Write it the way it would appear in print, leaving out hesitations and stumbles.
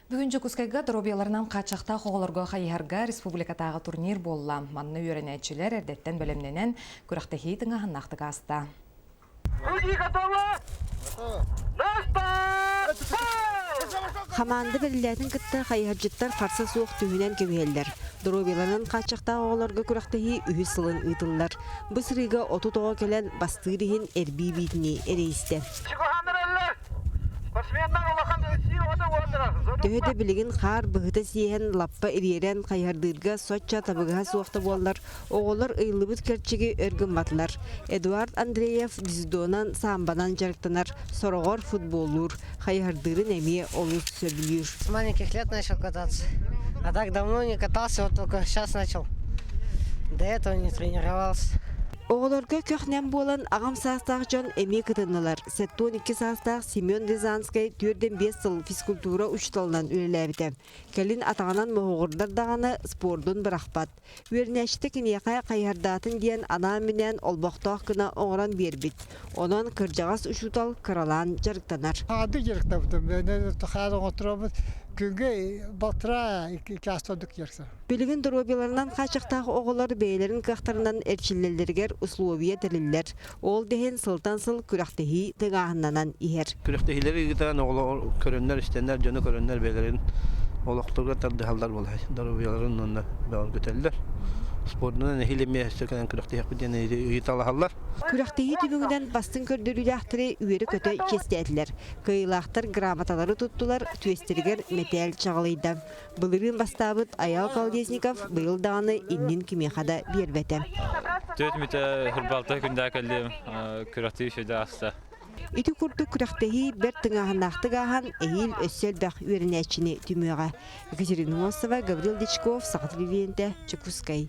Бүгүн Дьокуускайга доруобуйаларынан хааччахтаах оҕолорго хайыһарга республикатааҕы турнир буолла. Манна үөрэнээччилэр эрдэттэн бэлэмнэнэн, күрэхтэһии тыҥааһыннаахтык ааста. Хамаанда бэриллээтин кытта хайыһардьыттар харса суох түһүнэн кэбиһэллэр. Доруобуйаларынан хааччахтаах оҕолорго күрэхтэһии үһүс сылын ыытыллар. Бу сырыыга 30 оҕо кэлэн бастыыр иһин эрбии биитини эрэйистэ. Төһө да билигин хаар быһыта сиэһэн лаппа ириэрэн хайыһардыырга соччо табыгаһа суох да буоллар, оҕолор ыйыллыбыт кэрчиги өр гымматылар. Эдуард Андреев дзюдонан, самбанан дьарыктанар, сороҕор футболлуур, хайыһардыырын эмиэ олус сөбүлүүр. С маленьких лет начал кататься. А так давно не катался, вот только сейчас начал. До этого не тренировался. Оҕолорго көх-нэм буолан аҕам саастаах дьон эмиэ кытыннылар. 72 саастаах Семен Рязанскай 4-5 сыл физкультура учууталынан үлэлээбитэ. Кэлин атаҕынан моһуоҕурдар даҕаны спордун бырахпат. Үөрэнээччитэ киниэхэ хайыһардаатын диэн анаан-минээн олбохтоох гына оҥорон биэрбит. Онон кырдьаҕас учуутал кыралаан дьарыктанар. Хаарды дьарыктабытым. Хаар оҥотторобут күҥҥэ балтараа чаас ордук дьарыктар. Билигин доруобуйаларынан хааччахтаах оҕолор бэйэлэрин кыахтарынан эрчиллэллэригэр условия тэриллэр. Ол да иһин сылтан сыл күрэхтэһии тыҥааһыннанан иһэр. Күрэхтэһиилэри ыытан оҕолор көрөннөр-истэннэр, дьону көрөннөр бэйэлэрин олохторугар тардыһаллар буолар. Доруобуйаларын уонна бөҕөргөтөллөр. Спордунан эһиил эмиэ өссө кэлэн күрэхтэһиэхпит диэн ыйыталаһаллар. Күрэхтэһии түмүгүнэн бастыҥ көрдөрүүлээхтэри үөрэ-көтө чиэстээтилэр. Кыайыылаахтар грамоталары туттулар, түөстэригэр мэтээл чаҕылыйда. Былырыын бастаабыт Айаал Колодезников быйыл даҕаны иннин кимиэхэ да биэрбэтэ. Түөрт мүтэ Хурбалта күндээ кэллим, күрэхтии үчүгэй ааста. Ити курдук күрэхтэһии бэрт тыҥааһыннаахтык ааһан, эһиил өссө элбэх үөрэнээччини түмүөҕэ. Екатерина Носова, Гаврил Дичков, Саха телевидениетэ, Дьокуускай.